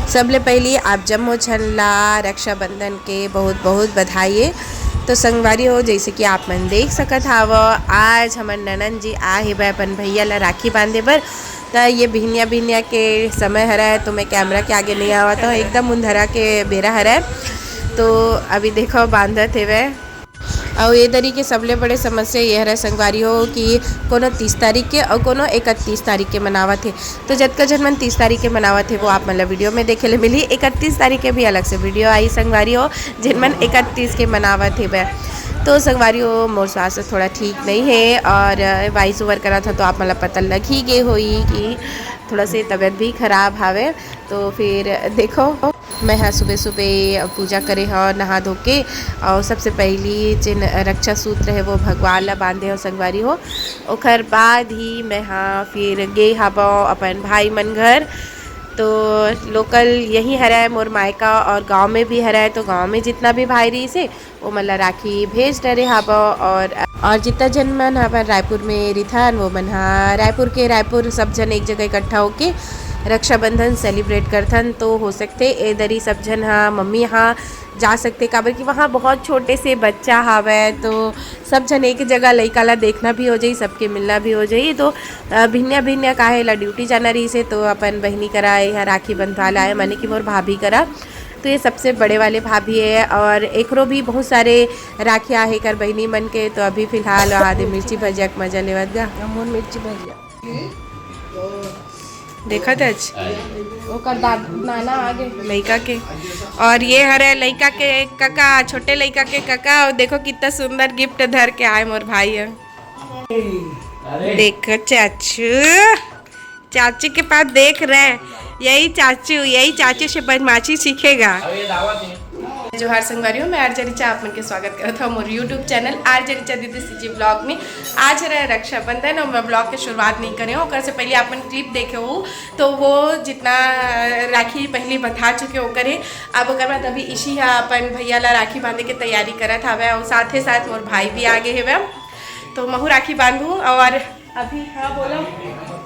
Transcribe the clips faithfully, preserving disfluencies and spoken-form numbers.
सबले पहिली आप जम्मो झन ला रक्षाबंधन के बहुत बहुत बधाई हे। तो संगवारी हो, जैसे कि आप मन देख सकत हाव, आज हमर ननंद जी आ हेवय अपन भैया ला राखी बांधे बर। त ये बिहनिया बिहनिया के समय हरय, तो मैं कैमरा के आगे नहीं आवत हूँ, एकदम अंधरा के बेरा हरय। तो अभी देखो, बांधत हेवय। अउ ए दरी के सबले बड़े समस्या ये हरय संगवारी हो कि कोनो तीस तारीख के अउ कोनो इकतीस तारीख के मनावत हे। तो जतका झन मन तीस तारीख के मनावत हे, वो आप मन ला वीडियो में देखे ले मिलही। इकतीस तारीख के भी अलग से वीडियो आई संगवारी हो, जिन मन इकतीस के मनावत हेवय। तो संगवारी हो, मोर स्वास्थ्य थोड़ा ठीक नहीं है और वॉइस ओवर करा था, तो आप मन ला पता लग ही गे होई कि थोड़ा से तबीयत भी खराब हावे। तो फिर देखो, मैं हा सुबह सुबह पूजा करे हव नहा धो के, और सबसे पहली जिन रक्षा सूत्र है वो भगवान ला बांधे हव संगवारी हो। ओकर बाद ही मैं हा फिर गे हवं अपन भाई मन घर। तो लोकल यही हरय मोर मायका और गांव में भी हरय, तो गांव में जितना भी भाई रहिस हे ओमन ला राखी भेज डरे हावव। और, और जितना झन मन अपन रायपुर में रिथन, वो मन हा रायपुर के, रायपुर सब झन एक जगह इकट्ठा होके रक्षाबंधन सेलिब्रेट करथन। तो हो सकथे ए दरी सब झन हा, मम्मी हा जा सकथे, काबर कि वहाँ बहुत छोटे से बच्चा हावय, तो सब झन एक जगह लइका ला देखना भी हो जाही, सबके मिलना भी हो जाही। तो अ, भिन्या भिन्या काहे ला ड्यूटी जाना रहिस हे, तो अपन बहिनी करा यहाँ राखी बंधवा लाए, माने कि मोर भाभी करा। तो ये सबसे बड़े वाले भाभी है और एकरो भी बहुत सारे राखी आहे कर बहिनी मन के। तो अभी फिलहाल वहाँ दे मिर्ची भजिया के मजा लेवत गा। मोर मिर्ची भजिया। देखत हच? ओकर दाद-, नाना आगे। लइका के। और ये हरे लइका के कका, छोटे लइका के कका। और देखो कितना सुंदर गिफ्ट धर के आए मोर भाई है। अरे। देखो चाचू, चाचू के पास देख रहे, यही चाचू, यही चाचू से बदमाशी सीखेगा। अब ये दावत है। जोहार संगवारी हो, मैं आरजे रिचा आप मन के स्वागत करत हूँ मोर YouTube चैनल आरजे रिचा दीदी सीजी ब्लॉग में। आज रहे रक्षाबंधन और मैं ब्लॉग के शुरुआत नहीं करे हूँ, ओकर से पहले आप मन क्लिप देखे हो तो वो जितना राखी पहले बंधा चुके ओकर है। अब ओकर बाद अभी इशी हा अपन भैया ला राखी बांधे के तैयारी करत हवे और साथे साथ मोर भाई भी आगे हेवे, तो महू राखी बांधू और अभी, हाँ, बोलो।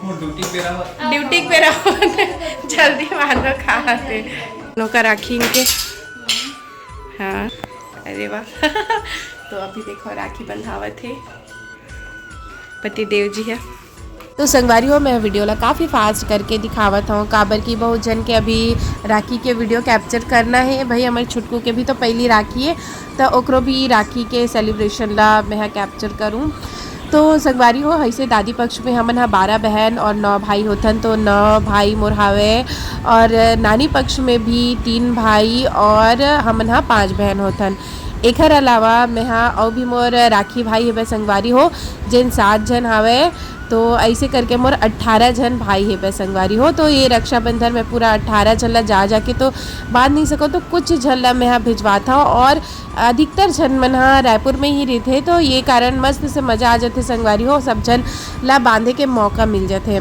वो ड्यूटी पे रहो। ड्यूटी पे रहो। जल्दी मानो, कहाँ थे? नौका राखी इनके। हाँ, अरे वाह। तो अभी देखो, राखी बंधावत हे पति देव जी है। तो संगवारी हो, मैं वीडियो ला काफ़ी फास्ट करके दिखावत हूँ, काबर कि बहुत जन के अभी राखी के वीडियो कैप्चर करना है। भाई, हमारे छुटकू के भी तो पहली राखी है, तो ओकरो भी राखी के सेलिब्रेशन ला मैं हा कैप्चर करूँ। तो संगवारी हो, ऐसे दादी पक्ष में हमन हा बारह बहन और नौ भाई होथन, तो नौ भाई मोर हावे और नानी पक्ष में भी तीन भाई और हमन हा पांच बहन होथन। एखर अलावा मैं हा अउ भी मोर राखी भाई हेबे संगवारी हो, जेन सात झन हावे, तो ऐसे करके मोर अट्ठारह झन भाई हेबे संगवारी हो। तो ये रक्षाबंधन में पूरा अट्ठारह झन ला जा जाके तो बांध नहीं सको, तो कुछ झन ला मैं हा भिजवात हव और अधिकतर झन मन हा रायपुर में ही रहिथे, तो ये कारण मस्त से मजा आ जाथे संगवारी हो, सब झन ला बांधे के मौका मिल जाथे।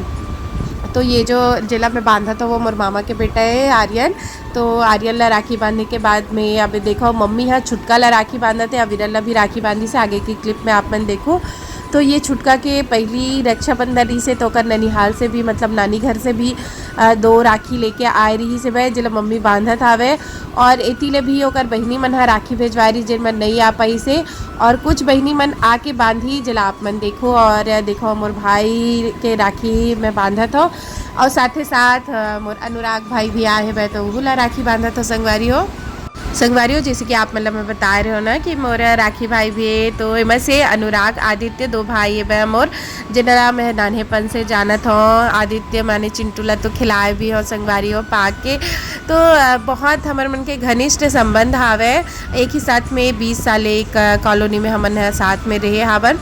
तो ये जो जेला मैं बांधत हव, वो मोर मामा के बेटा है आर्यन। तो आर्यन ला राखी बांधे के बाद में अब देखो, मम्मी हा छुटका ला राखी बांधत हे, अविरल ला भी राखी बांधिस हे, आगे की क्लिप में आप मन देखो। तो ये छुटका के पहली रक्षाबंधन रहिस हे, तो ओकर ननिहाल से भी, मतलब नानी घर से भी, अ, दो राखी लेके आए रहिस हे भाई, जेला मम्मी बांधत हावे। और एती ले भी ओकर बहिनी मन हा राखी भेजवाए रहिस, जेन मन नइ आ पाइस हे। और कुछ बहिनी मन आके बांधी, जेला आप मन देखो। और देखो, मोर भाई के राखी मैं बांधत हव, और साथे साथ, अ, मोर अनुराग भाई भी आए हेबे, तो उहू ला राखी बांधत हव संगवारी हो। संगवारी हो, जैसे कि आप मन ला मैं बताए रहे हो ना कि मोर राखी भाई भी है, तो एमा से अनुराग, आदित्य दो भाई हेबे मोर, जेनला मैं नान्हेपन से जानत हव। आदित्य माने चिंटू ला तो खिलाए भी हव संगवारी हो पाके। तो, अ, बहुत हमर मन के घनिष्ठ संबंध हावे। एक ही साथ में बीस साल एक, अ, कॉलोनी में हमन ह साथ में रहे हावन।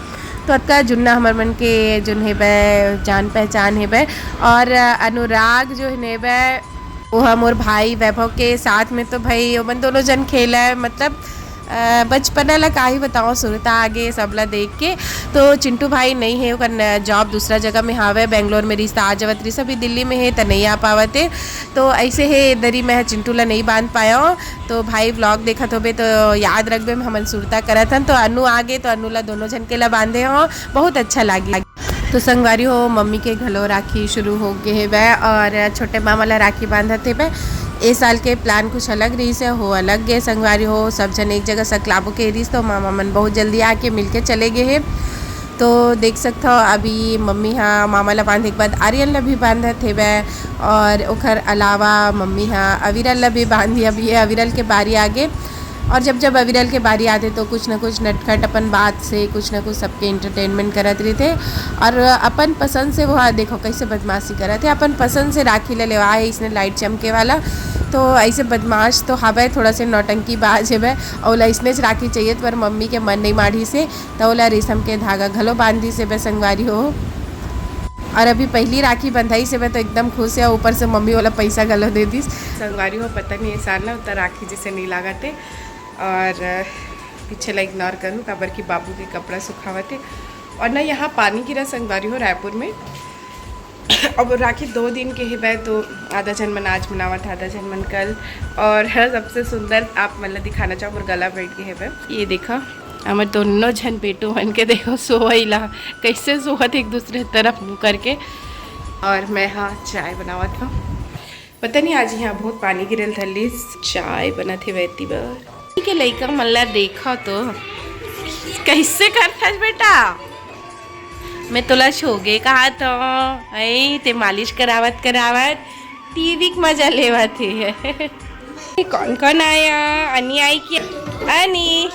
तो अतका जुन्ना हमर मन के जोन हेबे, जान पहचान हेबे। और, अ, अनुराग जो हेबे, वो ह मोर भाई वैभव के साथ में, तो भाई ओमन दोनों जन खेले, मतलब, अ, बचपना ला का ही बताओ, सुरता आगे सबला देख के। तो चिंटू भाई नहीं है, ओकर न-, जॉब दूसरा जगह में हावे, बेंगलोर में रिहिस त आ जावत रिहिस, अभी दिल्ली में है त नहीं आ पावत है। तो ऐसे है, इधर ही मैं चिंटू ला नहीं बांध पाया हूँ। तो भाई, व्लॉग देखत होबे तो याद रखबे, हमन सुरता करत हन। तो अनु आगे, तो अनु ला दोनों झन के ला बांधे हो, बहुत अच्छा लागी। तो संगवारी हो, मम्मी के घलो राखी शुरू हो गे हेबे और छोटे मामा ला राखी बांधत हेबे। ए साल के प्लान कुछ अलग रहिस हे, हो अलग गे संगवारी हो, सब झन एक जगह सकलाबो के रहिस, तो मामा मन बहुत जल्दी आके मिलके चले गे हे। तो देख सकथव, अभी मम्मी हा मामा ला बांधे के बाद आर्यन ला भी बांधत हेवय, और ओखर अलावा मम्मी हा अविरल ला भी बांधी। अब ये अविरल के बारी आगे, और जब जब अविरल के बारी आथे, तो कुछ ना कुछ नटखट अपन बात से कुछ ना कुछ सबके एंटरटेनमेंट करत रहिथे। और अपन पसंद से वो, देखो कैसे बदमाशी करत हे, अपन पसंद से राखी ला लेवा हे, इसने लाइट चमके वाला। तो ऐसे बदमाश तो हवय, थोड़ा से नौटंकी बाज हेवय, और ओला इसने राखी चाहिए, पर मम्मी के मन नहीं माढ़िस हे, तो ओला रेशम के धागा घलो बांध दिस हेवय संगवारी हो। और अभी पहली राखी बंधाइस हेवय, तो एकदम खुश हे, ऊपर से मम्मी वाला पैसा घलो दे दिस। संगवारी हो, पता नहीं, ये साल ना उतना राखी जैसे नहीं लागत हे। और पीछे ला इग्नोर करूँ, काबर कि बाबू के कपड़ा सुखावत हे। और ना, यहाँ पानी गिरा संगवारी हो रायपुर में। अब राखी दो दिन के हेवय, तो आधा झन मन आज मनावत हे, आधा झन मन कल। और सबसे सुंदर आप मन ला दिखाना चाहूँ, मोर गला बैठ गे हेवय। ये देखा, हमर दोनों झन बेटू मन के देखो सोवई ला, कैसे सोवत एक दूसरे तरफ मुंह करके। और मैं, हाँ, चाय बनावत हूँ। पता नहीं, आज यहाँ बहुत पानी गिरल धरलिस। चाय बनत हे वैती बर। के लइका मन ला देखा तो कैसे करथस बेटा। मैं तोला छोगे कहा तो, ऐ ते मालिश करावत करावत टीवी के मजा लेवत हे। कौन कौन आया? अनी आई क्या? अनी।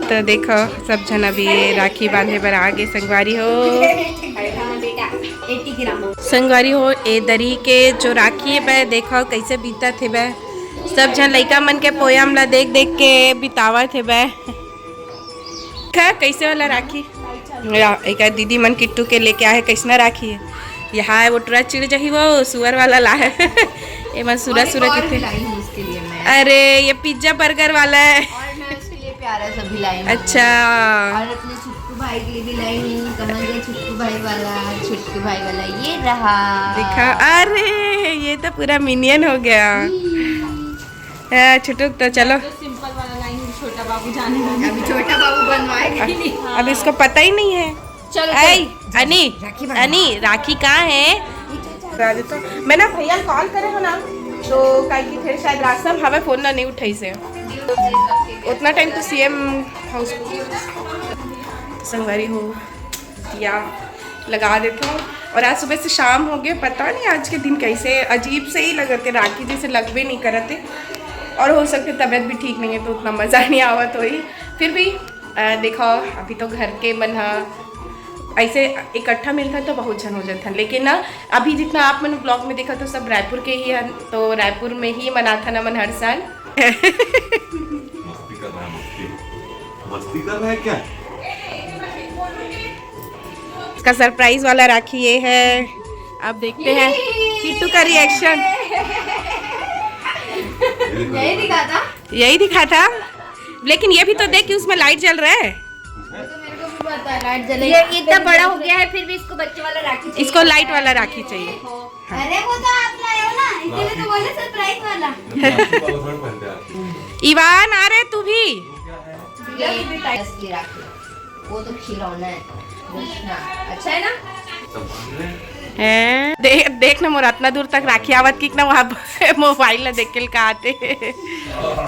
तो देखो, सब झन अभी राखी बांधे बर आ गे संगवारी हो। संगवारी हो, ए दरी के जो राखी हे बे, देखो कैसे बीतत हे बे। सब झन लइका मन के पोयम ला देख देख के बितावत हे बे। का, कैसे वाला राखी? या, एक दीदी मन किट्टू के लेके आए, कैसना राखी हे? यहाँ है वो टुरा चिड़ जही, वो सुअर वाला ला है। एमा सुरा, और एक सुरा और किथे? भी लाई हूँ उसके लिए मैं। अरे, ये पिज्जा बर्गर वाला है। और मैं उसके लिए प्यारा सा भी लाई हूँ। अच्छा। और अपने छुटकू भाई के लिए भी लाई हूँ। कहाँ गया छुटकू भाई वाला? छुटकू भाई वाला ये रहा। दिखा, अरे, ये तो पूरा मिनियन हो गया। हम्म। हाँ, छुटुक, तो चलो। तो सिंपल वाला लाई हूँ, छोटा बाबू जाने वाला। अभी छोटा बाबू बनवाएगा ही नहीं। अब इसको पता ही नहीं है। चलो, ऐ, चलो। अनी, राखी बांध। अनी, राखी कहाँ है? राजू तो, मैं ना भैया कॉल करे हो ना, तो काहे कि फिर शायद रास्ता में हमें फोन ना नहीं उठाई से। उतना टाइम तो सीएम हाउस संगवारी हो या लगा देते हो। और आज सुबह से शाम हो गए, पता नहीं आज के दिन कैसे अजीब से ही लगते, राखी जैसे लगबे नहीं करते। और हो सकते तबीयत भी ठीक नहीं है, तो उतना मज़ा नहीं आवत होई। फिर भी अ, देखो, अभी तो घर के मन ह ऐसे इकट्ठा मिलथन तो बहुत झन हो जाथन, लेकिन ना, अभी जितना आप मन ब्लॉग में देखा तो सब रायपुर के ही हन, तो रायपुर में ही मनाथन हमन हर साल। मस्ती कर रहा है, मस्ती। मस्ती कर रहा है क्या? इसका सरप्राइज वाला राखी ये है, अब देखते हैं किट्टू का रिएक्शन। यही दिखा था। यही दिखा था, लेकिन ये भी तो देख कि उसमें लाइट जल रहा है। तो मेरे को भी पता है, लाइट जलेगी। ये इतना बड़ा हो गया है, फिर भी इसको बच्चे वाला राखी चाहिए। इसको लाइट वाला राखी चाहिए। अरे, वो तो आप लाए हो ना, इसीलिए तो बोले सरप्राइज वाला। इवान, आ रहे तू भी? ये भी टाइट की राखी। वो तो खिलौना है। कृष्णा। अच्छा है ना? हैं? दे-, देख ना मोर, अतना दूर तक राखी आवत कि ना, वहाँ मोबाइल ला देख के का आते।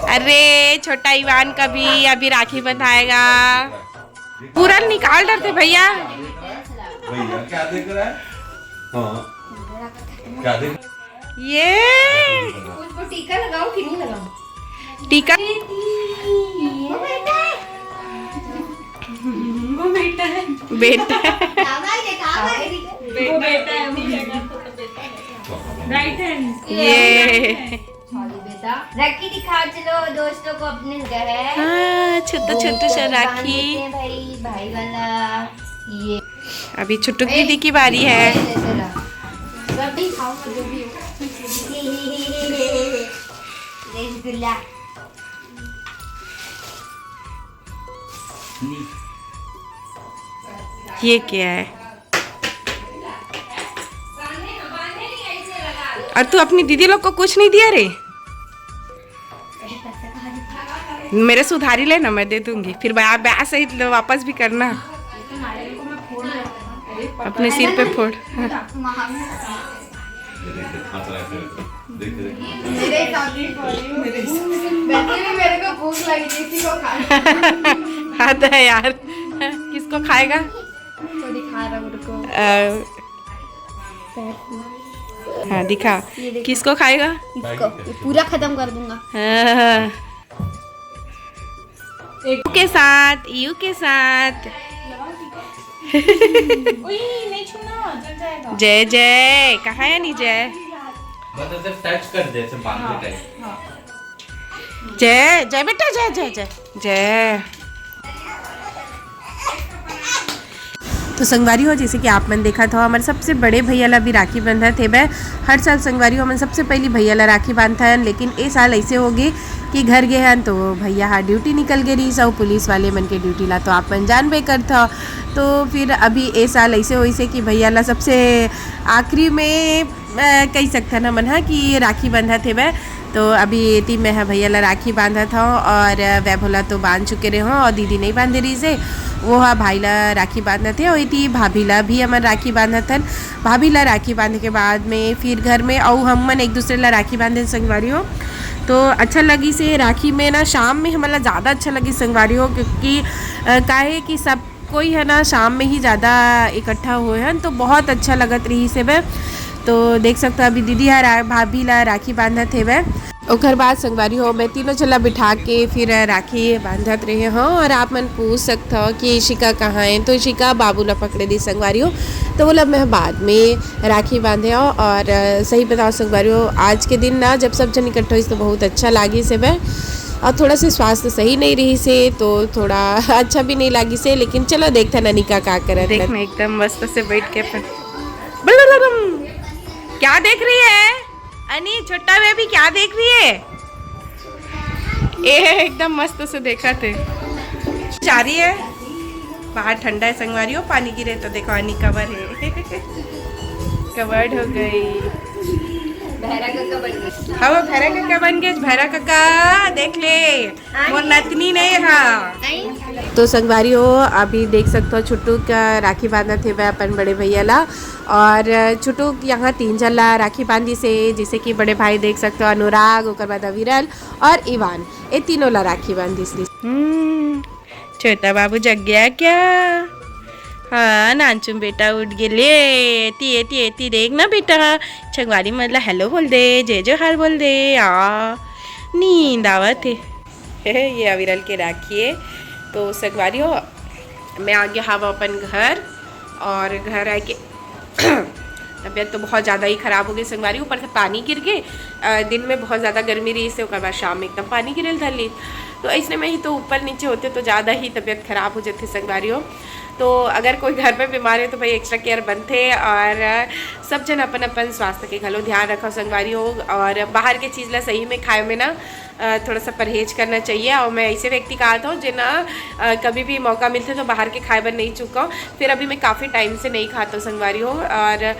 अरे, छोटा इवान का भी अभी राखी बंधाएगा। पूरा निकाल डरते भैया। भैया, क्या देख रहा है? हाँ। क्या देख? ये उसको टीका लगाओ कि नहीं लगाओ? टीका। वो बेटा है। वो बेटा है। बेटा। दादा ये कहाँ है? वो बेटा है, वो बेटा है। Right hand. ये। सॉरी बेटा। राखी दिखा चलो दोस्तों को अपने घर। हाँ, छोटा, छोटा सा राखी। भाई, भाई वाला। ये। अभी छुटुक दीदी की बारी है। सब भी खाओ, जो भी हो। रसगुल्ला। ये क्या है? और तू अपनी दीदी लोग को कुछ नहीं दिया रे? मेरे से उधारी लेना, मैं दे दूंगी, फिर ब्याह, ब्याह सहित वापस भी करना। अपने सिर पे फोड़। हाँ। ये देख, देख, हंस रहा है फिर। मेरे साथ ही पड़ी हूँ। वैसे भी मेरे को भूख लगी थी, इसी को खा। हद है यार, किसको खाएगा? तो दिखा रहा हूँ, रुको। अ, हाँ, दिखा। ये देखो। किसको खाएगा? इसको। ये पूरा खत्म कर दूंगा। हाँ। यू के साथ, यू के साथ। उई, नहीं छूना, जल जाएगा। जय जय, कहाँ है नी जय? मतलब सिर्फ टच कर दे, ऐसे बांध के टाइप। हाँ। जय जय बेटा, जय जय जय जय। तो संगवारी हो, जैसे कि आप मन देखत हो, हमर सबसे बड़े भैया ला भी राखी बंधत हेबे। हर साल संगवारी हो, हमन सबसे पहली भैया ला राखी बांधथन, लेकिन ए साल ऐसे हो गए कि घर गे हन तो भैया हा ड्यूटी निकल गे रहिस, अउ पुलिस वाले मन के ड्यूटी ला तो आप मन जानबे करत हो। तो फिर अभी ए साल ऐसे होइस हे कि भैया ला सबसे आखिरी में, अ, कह सकथन हमन हा कि राखी बंधत हेबे। तो अभी एती मैं ह भैया ला राखी बांधत हव और वैभव ला तो बांध चुके रहे हव और दीदी नहीं बांधे रहिस हे, वो ह भाई ला राखी बांधत हे और एती भाभी ला भी हमन राखी बांधत हन। भाभी ला राखी बांधे के बाद में फिर घर में अउ हमन एक दूसरे ला राखी बांधे संगवारी हो। तो अच्छा लगिस हे राखी में ना, शाम में हमन ला ज़्यादा अच्छा लगिस संगवारी हो, क्योंकि, अ, काहे कि सब कोई है ना शाम में ही ज़्यादा इकट्ठा हुए हैं तो बहुत अच्छा लगत रहिस हेबे। तो देख सकते हो अभी दीदी ह रा-, भाभी ला राखी बांधत हेबे। ओकर बाद संगवारी हो, मैं तीनों झन ला बिठा के फिर राखी बांधत रहे हव। और आप मन पूछ सकत हो कि इशिका कहाँ है, तो इशिका बाबू ला पकड़े रहिस संगवारी हो, तो बोला मैं बाद में राखी बांधे हव। और, अ, सही बताओ संगवारी हो, आज के दिन ना जब सब झन इकट्ठा होइस तो बहुत अच्छा लागिस हेबे। और थोड़ा से स्वास्थ्य सही नहीं रहिस हे तो थोड़ा अच्छा भी नहीं लागिस हे, लेकिन चलो देखथन अनिका का करत देख हे। मैं एकदम मस्त से बैठ के अपन, बलरम, क्या देख रही है? अनी, छोटा बेबी क्या देख रही है? ए, एकदम मस्त से देखत हे। जा रही है, बाहर ठंडा है संगवारी हो, पानी गिरे तो देखो अनी cover है। Covered हो गई। भैरा काका बन गए। हाँ, वो भैरा काका बन गए, भैरा काका देख ले, मोर नतनी नहीं हा। तो संगवारी हो, अभी देख सकते हो छुट्टू का राखी बांधत हेबे अपन बड़े भैया ला। और छुट्टू यहाँ तीन झन ला राखी बांधिस हे, जैसे कि बड़े भाई देख सकते हो अनुराग, ओकर बाद अविरल और इवान, ये तीनों ला राखी बांधिस हे। हम्म, छोटा बाबू जग गया क्या? हाँ, नानचुन बेटा उठ गे ले। एती, एती, एती देख ना बेटा, संगवारी मन ला hello बोल दे, जय जोहार बोल दे। आ, नींद आवत हे। ये अविरल के राखी है। तो संगवारी हो, मैं आ गया हव अपन घर और घर आके तबीयत तो बहुत ज़्यादा ही ख़राब हो गई संगवारी। ऊपर से पानी गिर गए, अ, दिन में बहुत ज़्यादा गर्मी रहिस हे, ओकर बाद शाम में एकदम पानी गिरे ल धर लिस। तो ऐसने में ही तो ऊपर नीचे होते तो ज़्यादा ही तबीयत ख़राब हो जाती संगवारी हो। तो अगर कोई घर पे बीमार है तो भाई extra care बनथे। और, अ, सब झन अपन अपन स्वास्थ्य के घलो ध्यान रखव संगवारी हो। और बाहर के चीज़ ला सही में खाए में ना, अ, थोड़ा सा परहेज करना चाहिए। और मैं ऐसे व्यक्ति कहत हव जे ना, अ, कभी भी मौका मिलथे तो बाहर के खाए बर नहीं चूकव। फिर अभी मैं काफ़ी time से नहीं खात हव संगवारी हो, और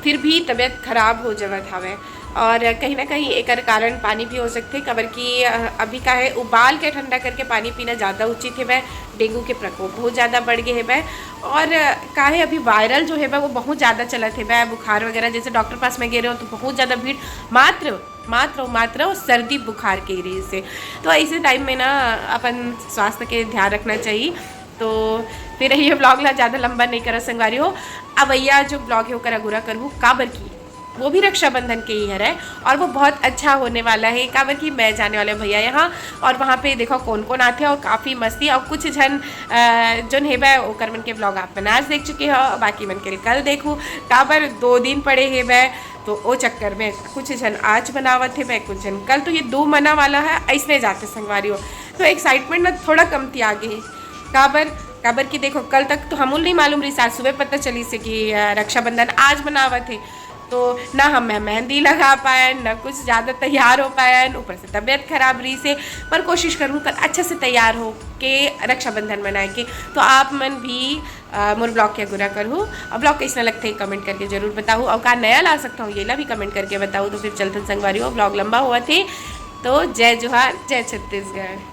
फिर भी तबीयत खराब हो जावत हवे। और कहीं ना कहीं एकर कारण पानी भी हो सकथे, काबर कि, अ, अभी का है, उबाल के ठंडा करके पानी पीना ज़्यादा उचित हेवय। डेंगू के प्रकोप बहुत ज़्यादा बढ़ गए हेवय। और, अ, का है, अभी viral जो हेवय वो बहुत ज़्यादा चलत हेवय, बुखार वगैरह, जैसे डॉक्टर पास में गे रहे हो तो बहुत ज़्यादा भीड़, मात्र मात्र, मात्र सर्दी बुखार के ही रहिस हे। तो ऐसे time में ना अपन स्वास्थ्य के ध्यान रखना चाहिए। तो फिर ये vlog ला ज़्यादा लंबा नहीं करा संगवारी हो। अवैया जो vlog है ओकर अगोरा करहू, काबर की वो भी रक्षाबंधन के ही हरे और वो बहुत अच्छा होने वाला है, काबर कि मैं जाने वाले भैया यहाँ, और वहाँ पे देखो कौन कौन आथे और काफ़ी मस्ती। और कुछ झन, अ, जोन हेबे ओकर मन के vlog आप मन आज देख चुके हो, बाकी मन के कल देखू, काबर दो दिन पड़े हेबे। तो ओ चक्कर में कुछ झन आज मनावत हेवय, कुछ झन कल, तो ये दो मना वाला है, ऐसने जाथे संगवारी हो। तो excitement ना थोड़ा कमती आ गे हे। काबर, काबर कि देखो, कल तक तो हमू ल नहीं मालूम रहिस, आज सुबह पता चलिस हे कि, अ, रक्षाबंधन आज मनावत हे। तो ना हम मैं मेहंदी लगा पायन, ना कुछ ज़्यादा तैयार हो पायन, ऊपर से तबीयत खराब रहिस हे। पर कोशिश करूँ कल अच्छा से तैयार हो के रक्षाबंधन मनाए के। तो आप मन भी अ, मोर vlog के अगोरा करहू और vlog कैसना लगथे comment करके जरूर बताहू। और का नया ला सकता हूँ, ये ला भी comment करके बताहू। तो फिर चलथन संगवारी हो, vlog लंबा होवत हे। तो जय जोहार, जय छत्तीसगढ़।